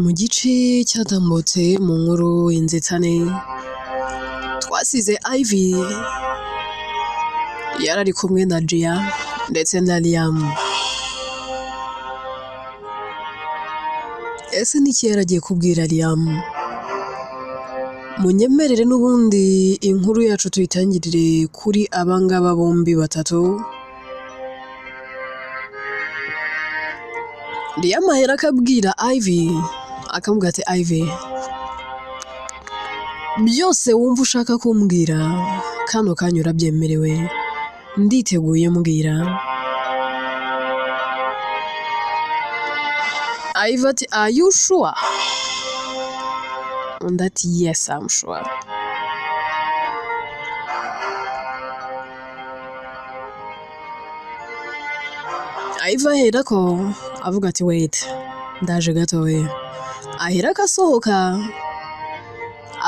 Mu gice cyatambutse mu nkuru y'inzitane twasize Ivy yari ari kumwe na Gia ndetse na Liam. Ese niki yari agiye kubwira Liam? Munyemerere n'ubundi inkuru yacu tuyitangirire kuri abangaba bombi batatu. Liam ahera akabwira Ivy, akamubwira ati Ivy, byose wumva ushaka kumbwira kano kanya urabyemerewe, nditeguye mbwira. Ivy ati are you sure? Undi ati yes I'm sure. Ivy aherako avuga ati wait, ndaje gatoya. Aherako asohoka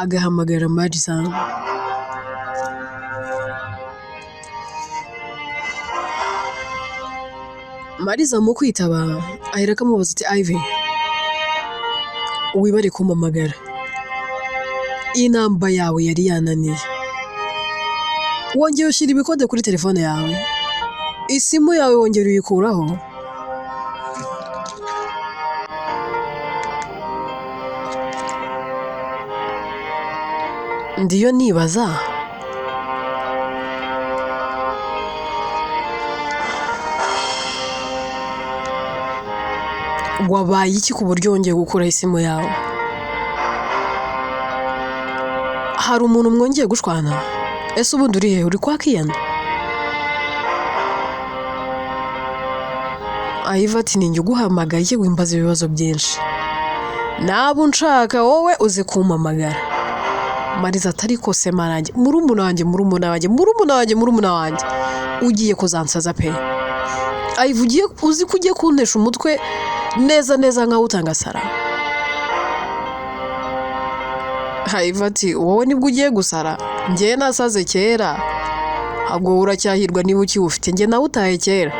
agahamagara Marisa. Mariza mu kwitaba aherako amubaza ati Ivy, wibare kumpamagara, inamba yawe yari yananiye, wongeye ushyira ibikode kuri telefone yawe, isimu yawe wongera uyikuraho. Ndiyo nibaza wabaye iki ku buryo wongeye gukuraho isimu yawe? Hari umuntu mwongeye gushwana? Ese ubundi uri he? Uri kwa Kiyana? Ivy ati ninjye uguhamagaye wimbaza ibibazo byinshi, naba unshaka wowe uze kumpamagara. Mariza ati ariko se marange, murumuna wanjye, murumuna wanjye, murumuna wanjye, murumuna wanjye, ugiye kuzansaza pe. Ivy uzi ko ugiye kuntesha umutwe neza neza nkaho utanga sara. Ivy ati wowe nibwo ugiye gusara, njyewe nasaze kera, ahubwo wowe uracyahirwa niba ukiwufite, njye nawe utaye kera.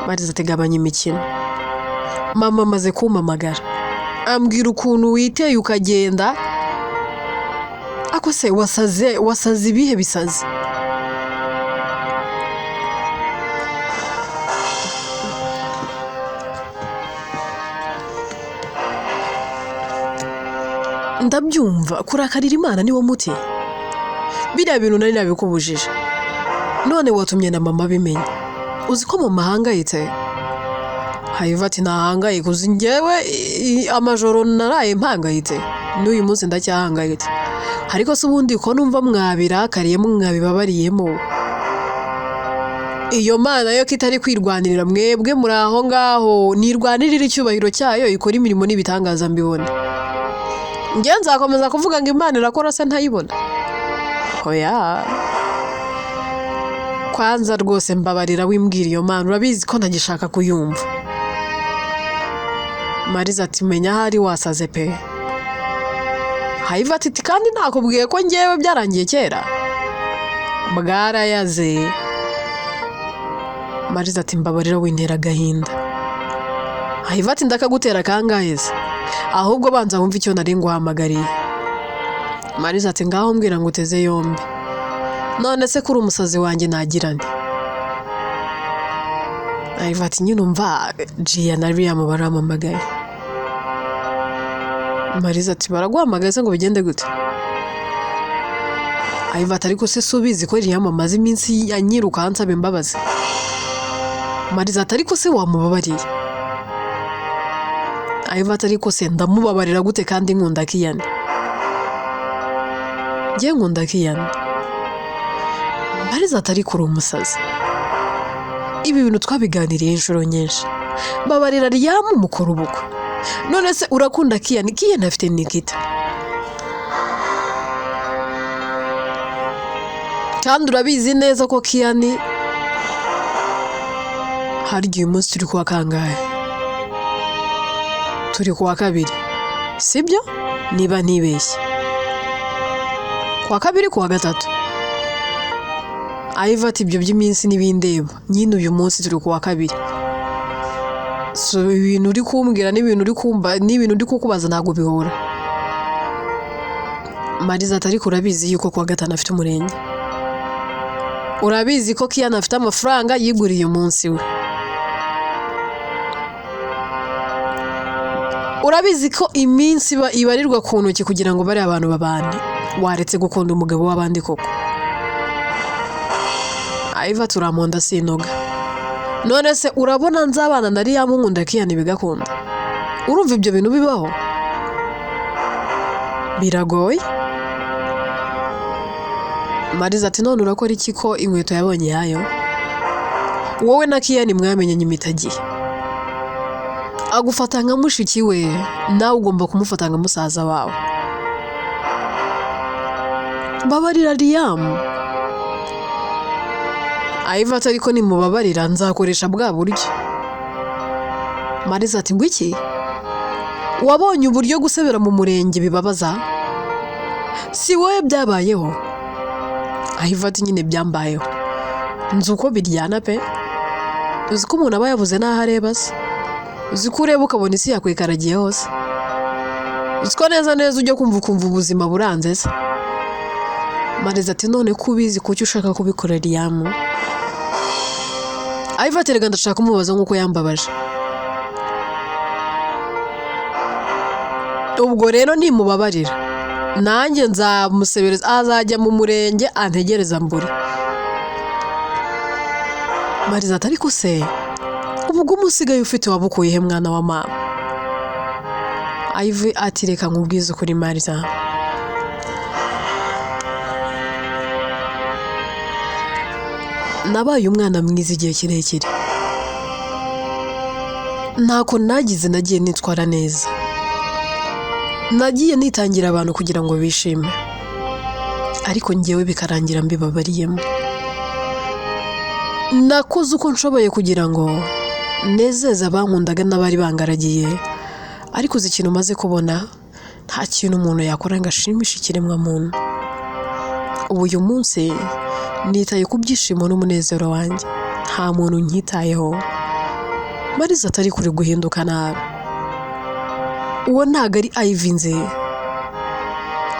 Mariza ati gabanya imikino, mama amaze kumpamagara ambwira ukuntu witeye ukagenda, ako se wasaze, wasaze ibihe bisazi? Ndabyumva kurakarira Imana niwo muti, biriya bintu nari nabikubujije, none watumye na mama abimenya, uzi ko mama ahangayitse? Ivy ati ntahangayika, uzi njyewe amajoro naraye mpangayitse, n'uyu munsi ndacyahangayitse, ariko se ubundi ko numva mwabirakariyemo mwabibabariyemo, iyo Mana yo ko itari kwirwanirira, mwebwe muri aho ngaho nirwanirire icyubahiro cyayo, ikora imirimo n'ibitangaza mbibona. Njye nzakomeza kuvuga ngo Imana irakora se ntayibona? Oya. Kwanza rwose mbabarira wimbwira iyo Mana, urabizi ko ntagishaka kuyumva. Mariza ati menya ahari wasaze pe. Ivy ati kandi nakubwiye ko njyewe byarangiye kera, bwarayaze. Mariza ati mbabarira wintera agahinda. Ivy ati ndakagutera kangahe se? Ahubwo banza wumve icyo nari nguhamagariye. Mariza ati ngaho mbwira ngo uteze yombi, none se kuri umusazi wanjye nagira nte? Ivy ati nyine umva Gia na Liam barampamagaye. Mariza ati baraguhamagaye se ngo bigende gute? Ivy ati ariko se subizi ko Liam amaze iminsi anyiruka ansaba imbabazi. Mariza ati ariko se wamubabariye? Ivy ati ariko se ndamubabarira gute kandi nkunda Kiyana? Njye nkunda Kiyana. Mariza ati ariko uri umusazi, ibi bintu twabiganiriye inshuro nyinshi, babarira Liam mukora ubukwe, none se urakunda Kiyana? Kiyana afite Nikita, kandi urabizi neza ko Kiyani harya uyu munsi turi kuwa kangahe? Turi kuwa kabiri, sibyo? Niba ntibeshye, kuwa kabiri kuwa gatatu. Ivy ati ibyo by'iminsi ntibindeba, nyine uyu munsi turi kuwa kabiri. So ibintu uri kumbwira n'ibintu uri kumva n'ibintu ndi kukubaza ntabwo bihura. Mariza ati ariko urabizi yuko kuwa gatanu afite umurenge, urabizi ko Kiyana afite amafaranga yiguriye umunsi we, urabizi ko iminsi iba ibarirwa ku ntoki kugira ngo bariya abantu babane, waretse gukunda umugabo w'abandi koko? Ayiva turamponda sinoga. None se urabona nzabana na Liam nkunda Kiyana bigakunda? Urumva ibyo bintu bibaho? Biragoye. Mariza ati none urakora iki ko inkweto yabonye yayo? Wowe na Kiyani mwamenyanye imitagiye, agufata nka mushiki we, nawe ugomba kumufata nka musaza wawe. Babarira Liam. Ayiva ati ariko nimubabarira nzakoresha bwa buryo. Mariza ati ngo iki? Wabonye uburyo gusebera mu murenge bibabaza? Si wowe byabayeho? Ayiva ati nyine byambayeho, nzi uko biryana pe. Uzi ko umuntu aba yabuze n'aho areba se? Uzi ko ureba ukabona isi yakwikaragiye hose? Uzi ko neza neza ujya kumva ukumva ubuzima buranze se? Mariza ati none ko ubizi kuki ushaka kubikora Liam? Ayiva ati reka ndashaka kumubaza nk'uko yambabaje. Ubwo rero nimubabarira nanjye nzamusebereza, azajya mu murenge antegereza mbure. Mariza ati ariko se ubwo umusigaye ufite wabukuye he mwana wa mama? Ivy ati reka nkubwize ukuri Mariza, nabaye umwana mwiza igihe kirekire, ntako nagize, nagiye nitwara neza, nagiye nitangira abantu kugira ngo bishime, ariko njyewe bikarangira mbibabariyemo. Nakoze uko nshoboye kugira ngo nezeze abankundaga n'abari bangaragiye, ariko uzi ikintu umaze kubona? Nta kintu umuntu yakora ngo ashimishe ikiremwamuntu. Ubu uyu munsi nitaye ku byishimo n'umunezero wanjye, nta muntu nkitayeho. Mariza atari kure guhinduka nabi. Uwo ntago ari Ivy nzi,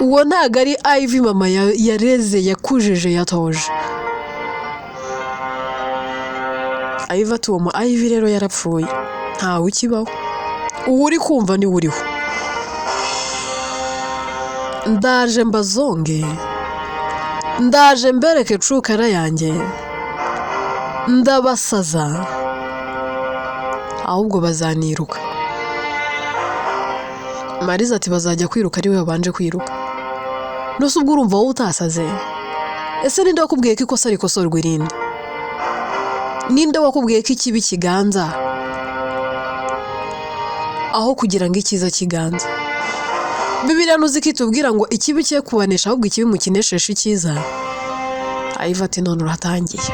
uwo ntago ari Ivy mama yareze, yakujije, yatoje. Ivy ati uwo mu Ivy rero yarapfuye, ntawe ukibaho, uwo uri kumva niwe uriho. Ndaje mbazonge, ndaje mbereke cukara yanjye, ndabasaza ahubwo bazaniruka. Mariza ati bazajya kwiruka ari we wabanje kwiruka. Nose ubwo urumva wowe utasaze? Ese ninde wakubwiye ko ikosa rikosorwa irindi? Ninde wakubwiye ko ikibi kiganza aho kugira ngo icyiza kiganze? Bibiliya ntuzi ko itubwira ngo ikibi cye kubanesha ahubwo ikibi mukinesheshe icyiza? Ayiva ati none uratangiye.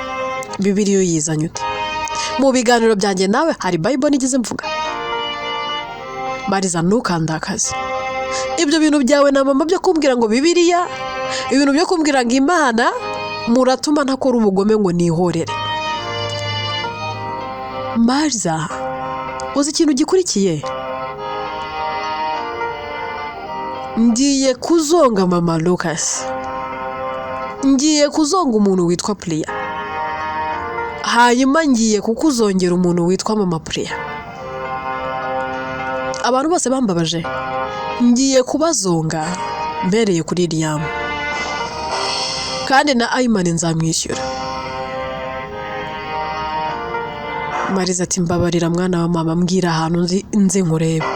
Bibiliya uyizanye ute? Mu biganiro byanjye nawe hari Bible nigeze mvuga? Mariza ntukandakaze. Ibyo bintu byawe na mama byo kumbwira ngo Bibiliya, ibintu byo kumbwira ngo Imana, muratuma ntakora ubugome ngo nihorere. Mariza, uzi ikintu gikurikiye? Ngiye kuzonga mama Lucas, ngiye kuzonga umuntu witwa Priya, hanyuma ngiye kukuzongera umuntu witwa mama Priya. Abantu bose bambabaje ngiye kubazonga mbereye kuri Liam, kandi na Ayman nzamwishyura. Mariza ati mbabarira mwana wa mama, mbwira ahantu nzi nkurebe.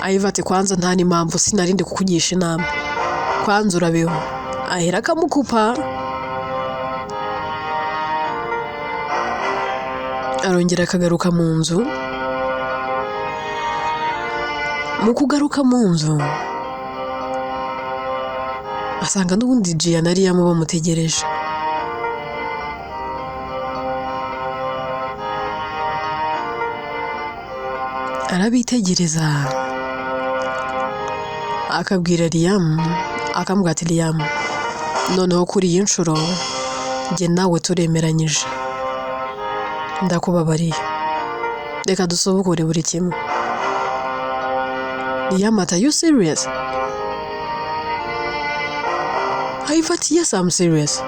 Ayiva ati kwanza nta n'impamvu, sinarinde kukugisha inama, kwanza urabeho. Ahera akamukupa, arongera akagaruka mu nzu. Mu kugaruka mu nzu asanga n'ubundi Gianna na Liam bamutegereje. Arabitegereza akabwira Liam, akamubwira ati Liam, noneho kuri iyi nshuro njye nawe turemeranyije, Ndakubabariye, reka dusubukure buri kimwe. Liam ati, "Are you serious?" Ivy ati, "Yes, I'm serious."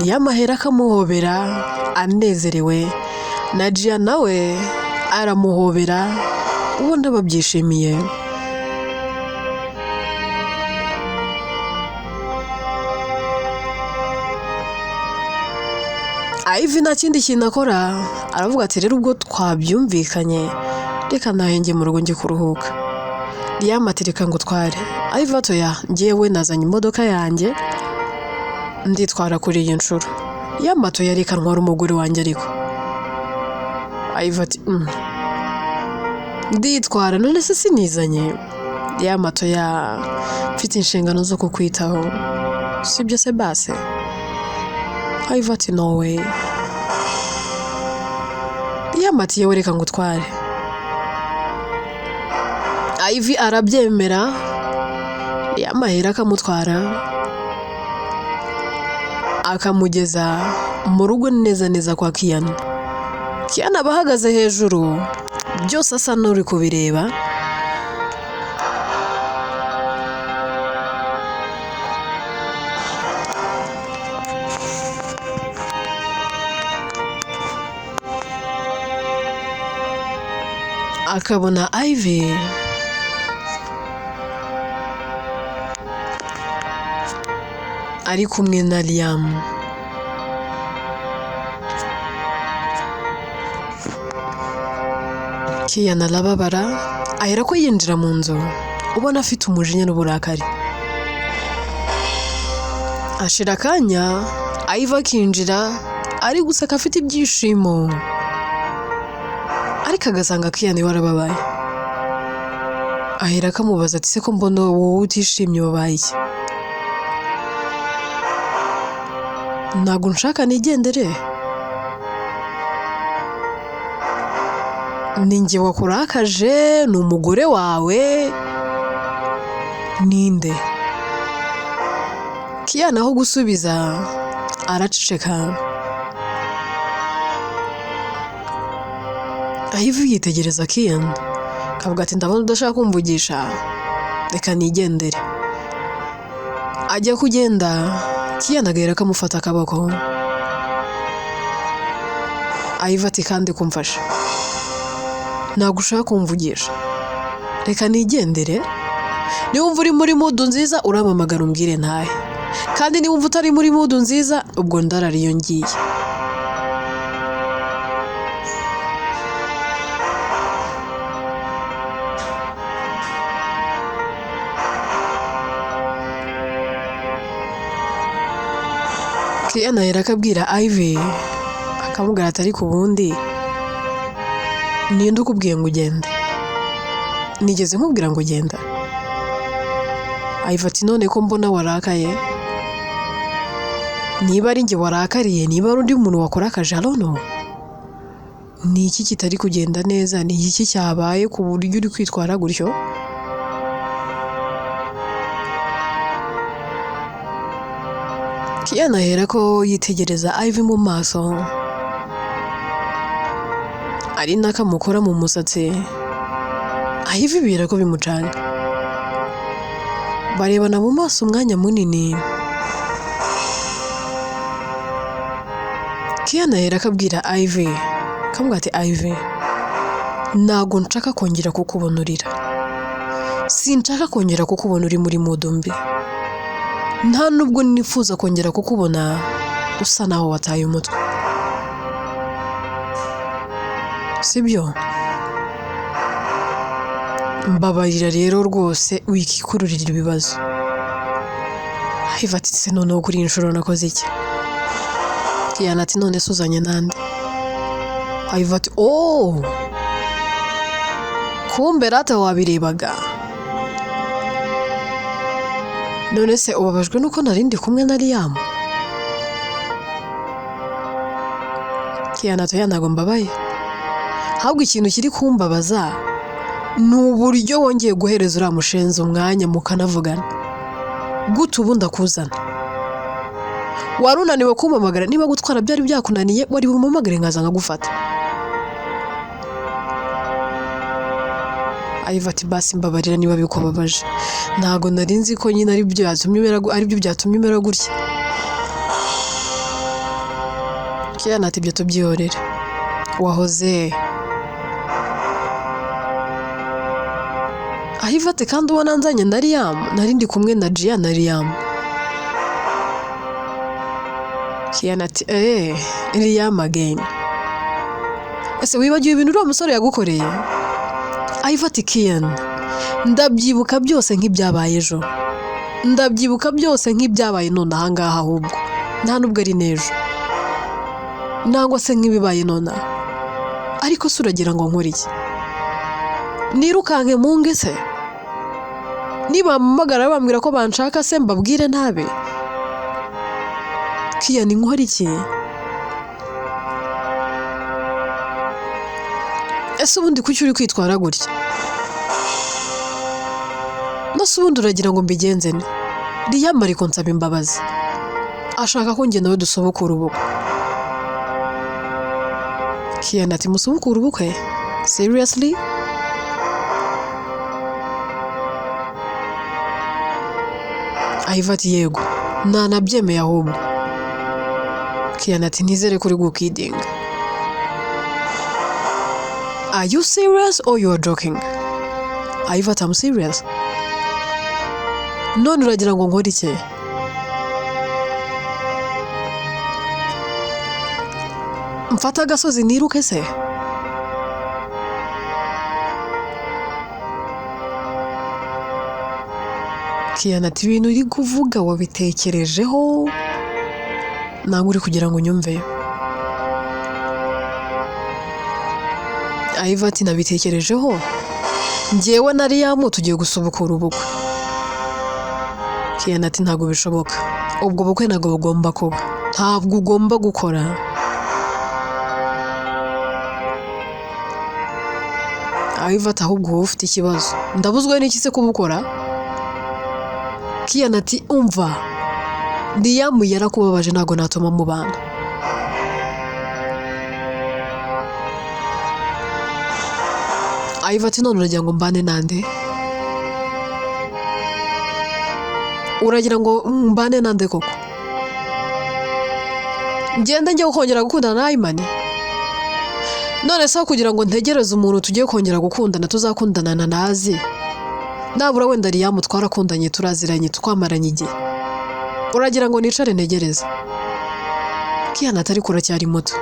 Liam ahera akamuhobera anezerewe, na Gia nawe aramuhobera ubona babyishimiye. Ivy nta kindi kintu akora, aravuga ati, "Rero ubwo twabyumvikanye, reka ntahe mu rugo njye kuruhuka." Liam ati, "Reka ngo utware." Ivy ati, "Oya, njyewe nazanye imodoka yanjye, nditwara kuri iyi nshuro." Liam ati, "Oya, reka ntware umugore wanjye ariko." Ivy ati, "Nditwara, none se sinizanye?" Liam ati, "Oya, mfite inshingano zo kukwitaho, sibyo se base?" Ivy ati, "No way." Liam ati, "Yewe, reka ngutware." Ivy arabyemera, Liam ahera akamutwara akamugeza mu rugo neza neza kwa Kiana. Kiana aba ahagaze hejuru, byose asa n'uri kubireba. Akabona Ivy ari kumwe na Liam. Kiana arababara, ahera ko yinjira mu nzu ubona afite umujinya n'uburakari. Ashira akanya, Ivy akinjira ari guseka afite ibyishimo, ariko agasanga Kiana iwe arababaye. Ahera akamubaza ati, "Se ko mbona wowe utishimye, wabaye iki? Ntabwo nshaka nigendere? Ni njye wakurakaje? Ni umugore wawe? Ninde?" Kiana aho gusubiza araceceka. Ivy yitegereza Kiana akavuga ati, "Ndabona udashaka kumvugisha, reka nigendere." Ajya kugenda, Kiana agahera akamufata akaboko. Ivy ati, "Kandi kumfasha, ntabwo ushaka kumvugisha, reka nigendere. Niwumva uri muri mood nziza urampamagara umbwire ntahe, kandi niwumva utari muri mood nziza ubwo ndarara iyo ngiye." Kiana ahera akabwira Ivy, akamubwira ati, "Ariko ubundi ninde ukubwiye ngo ugende? Nigeze nkubwira ngo ugenda?" Ivy ati, "None ko mbona warakaye, niba ari njye warakariye, niba ari undi muntu wakurakaje, I don't know. Ni iki kitari kugenda neza? Ni iki cyabaye ku buryo uri kwitwara gutyo?" Kiana ahera ko yitegereza Ivy mu maso, ari nako amukora mu musatsi. Ivy bibwira ko bimucanga, barebana mu maso umwanya munini. Kiana ahera akabwira Ivy, akamubwira ati, "Ivy, ntabwo nshaka kongera kukubona urira, sinshaka kongera kukubona uri muri mood mbi, nta nubwo nifuza kongera kukubona usa naho wataye umutwe, sibyo? Mbabarira rero rwose, wikikururira ibibazo." Ivy ati, "Se noneho kuri iyi nshuro nakoze iki?" Kiana ati, "None se uzanye nande?" Ivy ati, "Oh, kumbe rata wabirebaga. None se ubabajwe nuko nari ndi kumwe na Liam?" Kiana ati, "Oya, ntabwo mbabaye, ahubwo ikintu kiri kumbabaza ni uburyo wongeye guhereza uriya mushenzi umwanya mukanavugana gute, ubundi akuzana." Wari unaniwe kumpamagara, niba gutwara byari byakunaniye wari bumpamagare nkaza nkagufata. Ivy ati basi mbabarira niba bikubabaje, ntago nari nzi ko nyine aribyo byatumye umera gutya. Kiyana ati ibyo tubyihorere, wahoze Ivy ati kandi ubona nzanye na Liam, nari ndi kumwe na Gia na Liam. Kiyana ati Liam again, ese wibagiwe ibintu uriya musore yagukoreye? Ivy ati Kiyana, ndabyibuka byose nk'ibyabaye ejo, ndabyibuka byose nk'ibyabaye none ahangaha, ahubwo nta nubwo ari n'ejo nangwa se nk'ibibaye nonaha. Ariko se uragira ngo nkore iki? Nirukanke munge se? Nibampamagara bambwira ko banshaka se mbabwire ntabe? Kiyana nkore iki? Ese ubundi kuki uri kwitwara gutya? Nose ubundi uragira ngo mbigenze nte? Liam ari kunsaba imbabazi, ashaka ko njye nawe dusubukura ubukwe. Kiyana ati musubukura ubukwe? Seriously? Ivy ati yego, nanabyemeye ahubwo. Kiyana ati ntizere ko uri gukidinga. Are you serious or you are joking? Ivy ati I'm serious. None uragira ngo nkore iki? Mfate agasozi niruke se? Kiyana ati ibintu uri kuvuga wabitekerejeho ntabwo uri kugira ngo unyumve. Ivy ati nabitekerejeho, njyewe na Liam tugiye gusubukura ubukwe. Kiyana ati ntabwo bishoboka, ubwo bukwe ntabwo bugomba kuba, ntabwo ugomba gukora. Ivy ati ahubwo wowe ufite ikibazo, ndabuzwa n'iki se kubukora? Kiyana ati umva, Liam yarakubabaje ntabwo natuma mubana. Ivy ati none uragira ngo mbane nande? Uragira ngo mbane nande koko? Ngende njye kongera gukundana na Ayimani? None se kugira ngo ntegereze umuntu tugiye kongera gukundana tuzakundana na nazi, nabura wenda Liam twarakundanye turaziranye twamaranye igihe, uragira ngo nicare ntegereze? Kiyana atari kuracyari muto.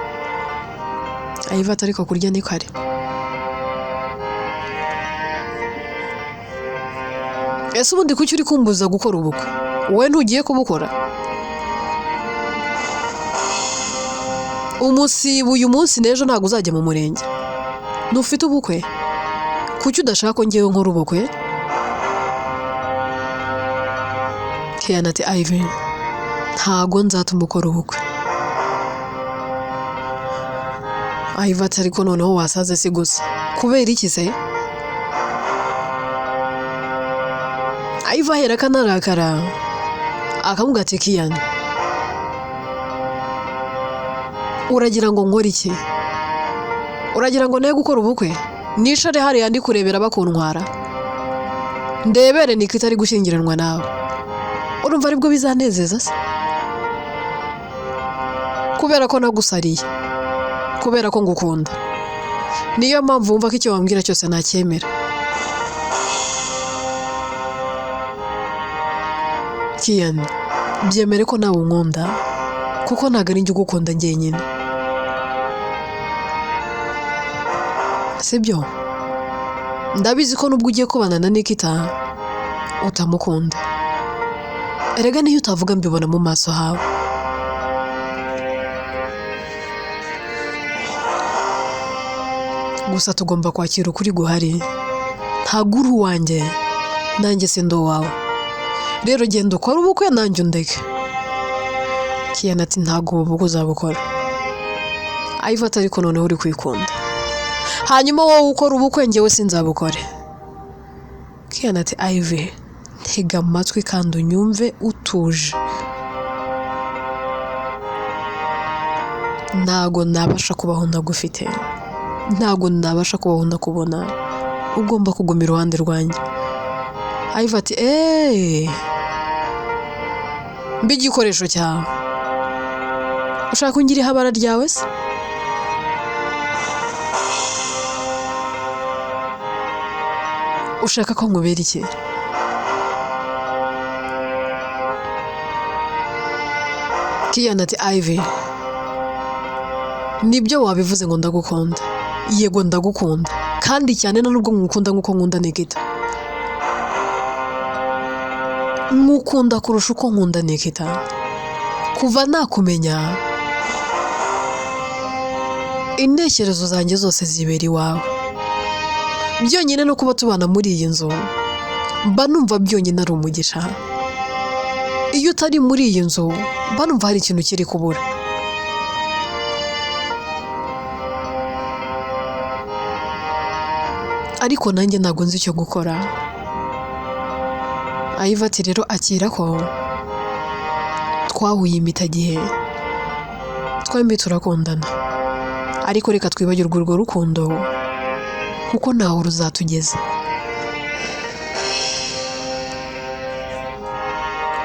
Ivy ati ariko kurya ni kare. Ese ubundi kuki uri kumbuza gukora ubukwe? Wowe ntugiye kubukora? Umusiba uyu munsi n'ejo ntabwo uzajya mu murenge. Ntufite ubukwe? Kuki udashaka ko ngewe nkora ubukwe? Kiyana ati Ivy, ntago nzatuma ukora ubukwe. Ivy ati ariko noneho wasaze si gusa. Kubera iki se? Ivy ahera akanarakara akamubwira ati Kiyana, uragira ngo nkore iki? Uragira ngo nawe gukora ubukwe? Nicare hariya ndi kurebera bakuntwara, ndebere Nikita ari gushyingiranwa nawe, urumva aribwo bizanezeza se? Kubera ko nagusariye, kubera ko ngukunda, niyo mpamvu wumva ko icyo wambwira cyose nacyemera. Kiyana, byemere ko nawe unkunda, kuko ntabwo ari njye ugukunda njyenyine, sibyo? Ndabizi ko nubwo ugiye kubana na Nikita utamukunda, erega niyo utavuga mbibona mu maso hawe. Gusa tugomba kwakira ukuri guhari, ntabwo uri uwanjye nanjye sindi uwawe, rero genda ukore ubukwe nanjye undeke. Kiyana ati ntabwo ubu bukwe uzabukora. Ivy ati ariko noneho uri kwikunda, hanyuma wowe ukora ubukwe njyewe sinzabukore. Kiyana ati Ivy, ntega amatwi kandi unyumve utuje. Ntago nabasha kubaho ntagufite, ntago nabasha kubaho ntakubona, ugomba kuguma iruhande rwanjye. Ivy ati eee, mbe igikoresho cyawe, ushaka kungira ihabara ryawe se? Ushaka ko nkubera iki? Kiyana ati Ivy, nibyo wabivuze ngo ndagukunda, yego ndagukunda kandi cyane, na nubwo nkukunda nk'uko nkunda Nikita, nkukunda kurusha uko nkunda Nikita. Kuva nakumenya intekerezo zanjye zose zibera iwawe, byonyine no kuba tubana muri iyi nzu mba numva byonyine ari umugisha. Iyo utari muri iyi nzu mba numva hari ikintu kiri kubura. Ariko nanjye ntabwo nzi icyo gukora. Ivy ati rero akira ko twahuye impitagihe, twembi turakundana, ariko reka twibagirwe urwo rukundo kuko ntaho ruzatugeza.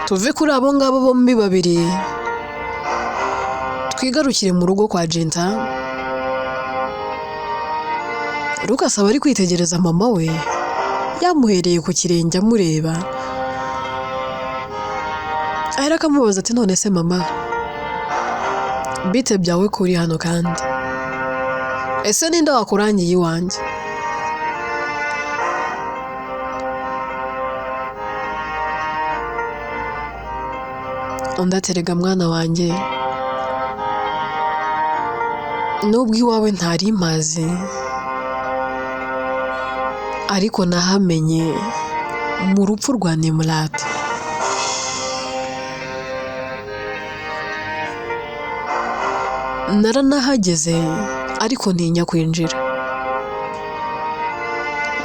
Tuve kuri abo ngabo bombi babiri, twigarukire mu rugo kwa Jinta. Lucas aba ari kwitegereza mama we, yamuhereye ku kirenge amureba, ahera akamubaza ati none se mama, bite byawe ko uri hano kandi? Ese ninde wakurangiye iwanjye? Undi ati erega mwana wanjye, nubwo iwawe ntari mpazi, ariko nahamenye mu rupfu rwa Nimurate. Naranahageze ariko ntinya kwinjira.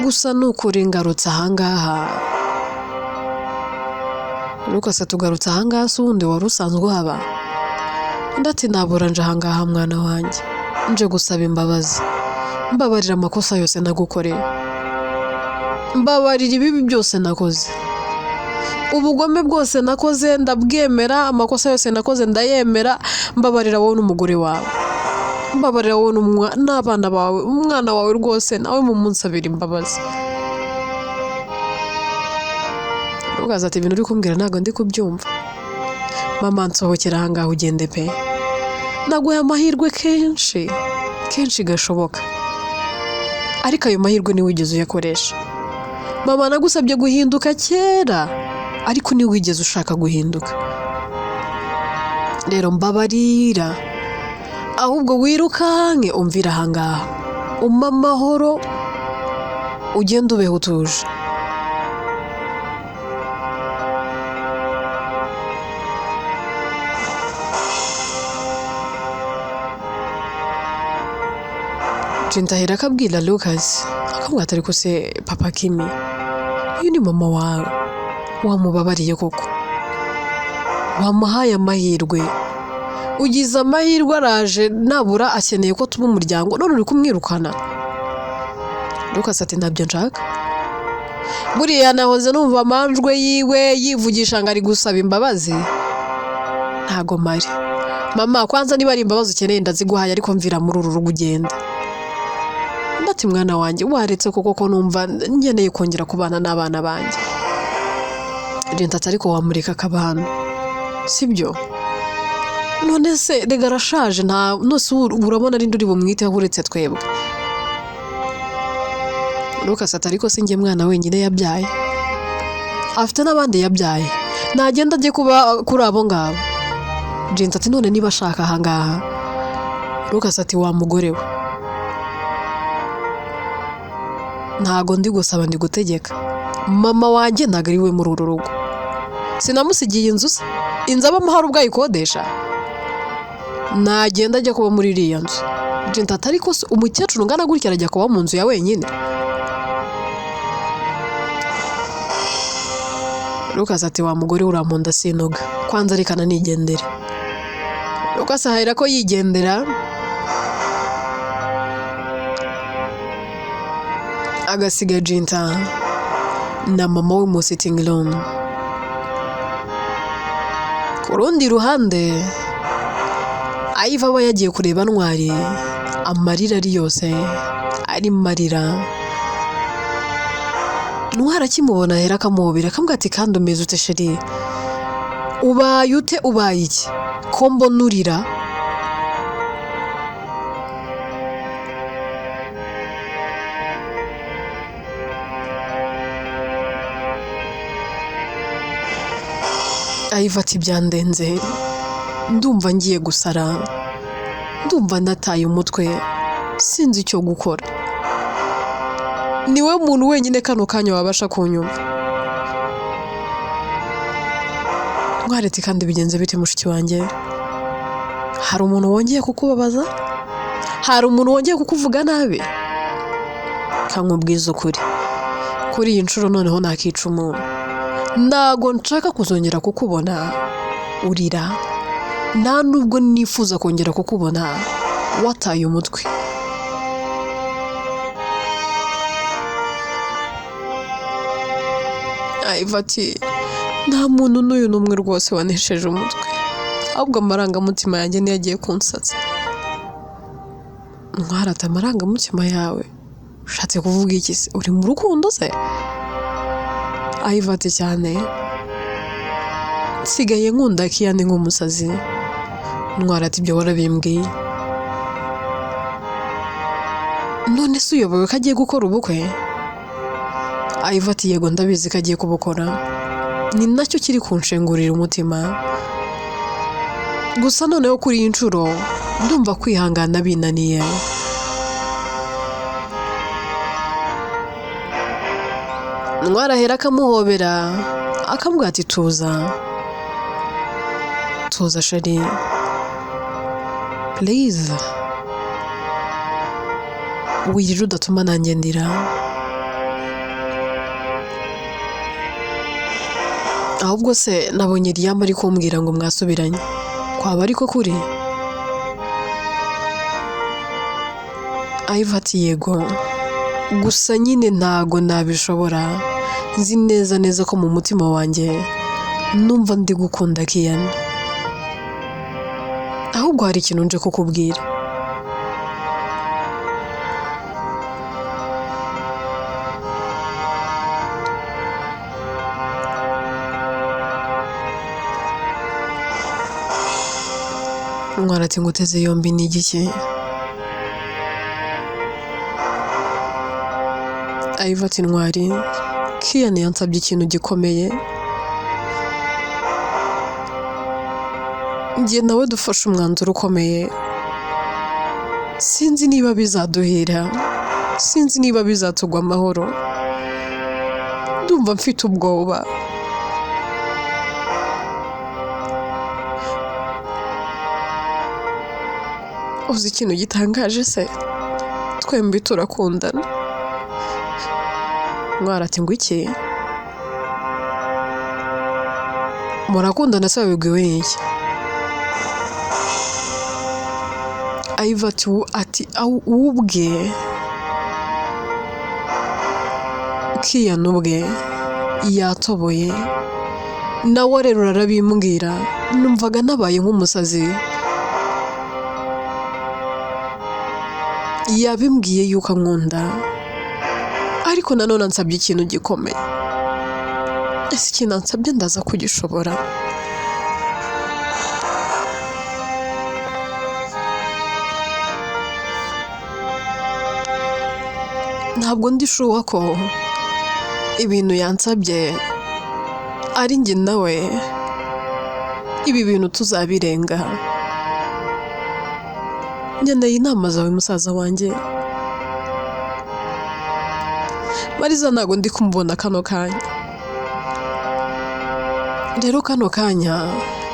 Gusa nukuri ngarutse ahangaha. Lucas tugarutse ahangaha se ubundi wari usanzwe uhaba? Undi ati nabura nje ahangaha mwana wanjye, nje gusaba imbabazi, mbabarira amakosa yose nagukoreye, mbabarira ibibi byose nakoze, ubugome bwose nakoze ndabwemera, amakosa yose nakoze ndayemera, mbabarira wowe n'umugore wawe, mbabarira wowe n'abana bawe, umwana wawe rwose nawe mumunsabira imbabazi. Lucas ati ibintu uri kumbwira ntabwo ndi kubyumva. Mama nsohokera ahangaha ugende pe, naguhaye amahirwe kenshi kenshi gashoboka, ariko ayo mahirwe ntiwigeze uyakoresha. Mama nagusabye guhinduka kera, ariko ntiwigeze ushaka guhinduka. Rero mbabarira, ahubwo wirukanke umvire ahangaha, umpe amahoro, ugende ubeho utuje. Jintahira akabwira Lucas, akamubwira ati ariko se papa Kimi, uyu ni mama wawe, wamubabariye koko, wamuhaye amahirwe, ugize amahirwe araje, nabura akeneye ko tuba umuryango, none uri kumwirukana. Lucas ati ntabyo nshaka. Buriya nahoze numva amanjwe yiwe yivugisha ngo ari gusaba imbabazi, ntago mari. Mama kwanza niba ari imbabazi ukeneye ndaziguhaye, ariko mvira muri uru rugo ugende. Ati mwana wanjye waretse koko ko numva nkeneye kongera kubana n'abana banjye. Jinta ati ariko wamureka akaba hano, sibyo? None se rega arashaje, nta nose urabona ari uri bumwiteho uretse twebwe. Lucas ati ariko si njye mwana wenyine yabyaye, afite n'abandi yabyaye, nagenda ajye kuba kuri abo ngabo. Jinta ati none niba ashaka ahangaha. Lucas ati wa mugore we, ntago ndi gusaba ndi gutegeka, mama wanjye ntago ari we muri uru rugo, sinamusigiye inzu se, inzu abamo hari ubwo ayikodesha, nagenda ajya kuba muri iriya nzu. Jinta ati ariko se umukecuru ungana gutya arajya kuba mu nzu ya wenyine? Lucas ati wa mugore urampunda sinoga, kwanza reka nigendere. Lucas ahera ko yigendera, agasiga Jinta na mama we mu sitting room. Ku rundi ruhande, Ayiva aba yagiye kureba Ntwari, amarira ari yose, arimo arira. Ntwari akimubona ahera akamuhobera, akamubwira ati kandi umeze ute chérie? Ubaye ute, ubaye iki? Ko mbona urira? Ayiva ati byandenze, ndumva ngiye gusara, ndumva nataye umutwe, sinzi icyo gukora. Niwe muntu wenyine kano kanya wabasha kunyumva. Ntwari ati kandi bigenze bite mushiki wanjye? Hari umuntu wongeye kukubabaza? Hari umuntu wongeye kukuvuga nabi? Kankubwiza ukuri, kuri iyi nshuro noneho nakica umuntu. Ntago nshaka kuzongera kukubona urira, nta nubwo nifuza kongera kukubona wataye umutwe. Ayiva ati nta muntu n'uyu n'umwe rwose wanesheje umutwe, ahubwo amarangamutima yanjye niyo agiye kunsatsa. Ntwari ati amarangamutima yawe ushatse kuvuga iki se? Uri mu rukundo se? Ayiva ati cyane, nsigaye nkunda Kiyani nk'umusazi. Ntwari ati ibyo warabimbwiye. None se uyobewe ko agiye gukora ubukwe? Ayiva ati yego ndabizi ko agiye kubukora, ni nacyo kiri kunshengurira umutima. Gusa noneho kuri iyi nshuro ndumva kwihangana binaniye. Ntwari ahera akamuhobera, akamubwira ati tuza, tuza chérie, please, wirira udatuma nanjye ndira. Ahubwo se nabonye Liam ari kumbwira ngo mwasubiranye, kwaba ariko kuri? Ayiva ati yego, gusa nyine ntago nabishobora, nzi neza neza ko mu mutima wanjye numva ndi gukunda Kiyani. Ahubwo hari ikintu nje kukubwira. Umwana ati nguteze yombi ni igiki? Ayiva ati Ntwari, Kiyani yansabye ikintu gikomeye, njye nawe dufashe umwanzuro ukomeye, sinzi niba bizaduhira, sinzi niba bizatugwa amahoro, ndumva mfite ubwoba. Uzi ikintu gitangaje se? Twembi turakundana. Ntwari ati ngo iki? Murakundana se wabibwiwe n'iki? Ayiva ati ubwe Kiyani ubwe yatoboye, nawe rero arabimbwira, numvaga nabaye nk'umusazi. Yabimbwiye yuko ankunda, ariko nanone ansabye ikintu gikomeye. Ese ikintu ansabye ndaza kugishobora? Ntabwo ndi shuwa ko ibintu yansabye ari njye nawe, ibi bintu tuzabirenga. Nkeneye inama zawe musaza wanjye. Mariza ntabwo ndi kumubona kano kanya. Rero kano kanya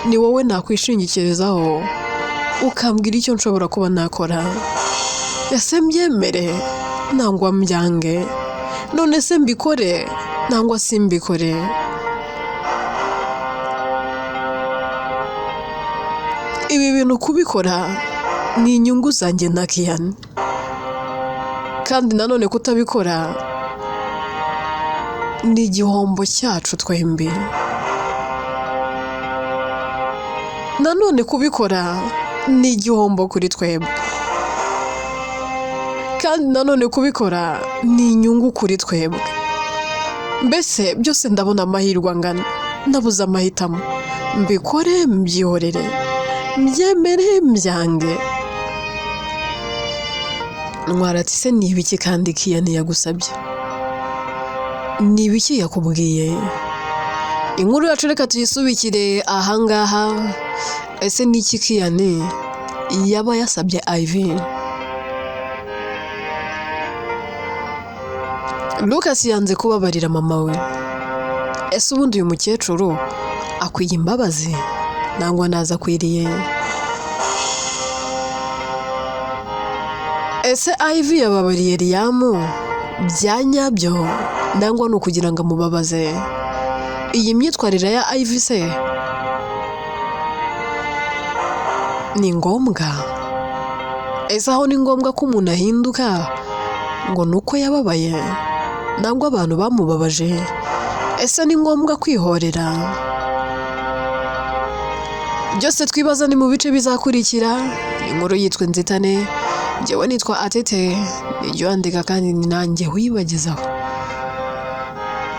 ni wowe nakwishingikirizaho ukambwira icyo nshobora kuba nakora. Ese mbyemere nangwa mbyange? None se mbikore nangwa simbikore? Ibi bintu kubikora ni inyungu zanjye na Kiyani, kandi nanone kutabikora ni igihombo cyacu twembi. Nanone kubikora ni igihombo kuri twebwe, kandi nanone kubikora ni inyungu kuri twebwe. Mbese byose ndabona amahirwe angana, ndabuze amahitamo, mbikore mbyihorere, mbyemere mbyange. Ntwari ati se ni ibiki kandi Kiyani yagusabye? Ni ibiki yakubwiye? Inkuru yacu reka tuyisubikire ahangaha. Ese ni iki Kiyani yaba yasabye Ivy? Lucas yanze kubabarira mama we. Ese ubundi uyu mukecuru akwiye imbabazi nangwa ntazo akwiriye? Ese Ivy yababariye Liam bya nyabyo nangwa ni ukugira ngo amubabaze? Iyi myitwarire ya Ivy se ni ngombwa? Ese aho ni ngombwa ko umuntu ahinduka ngo ni uko yababaye nangwa abantu bamubabaje? Ese ni ngombwa kwihorera? Byose twibaza ni mu bice bizakurikira. Inkuru yitwa Inzitane, njyewe nitwa Atete, nijya wandika kandi ni nanjye wibagezaho.